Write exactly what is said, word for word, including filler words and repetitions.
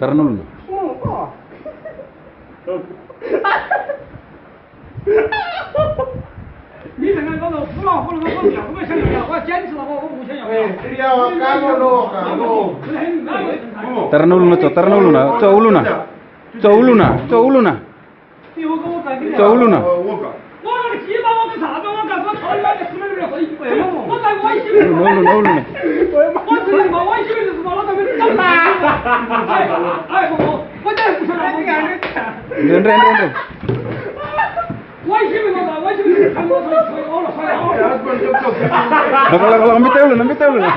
Tara na uluna. Tara na uluna, tara na uluna, tara na uluna. Tara na uluna, tara na uluna. Tara na uluna. Uluna, uluna, uluna. Dre, dre, dre, dre. Lako, lako, lako, mita uluna, mita uluna.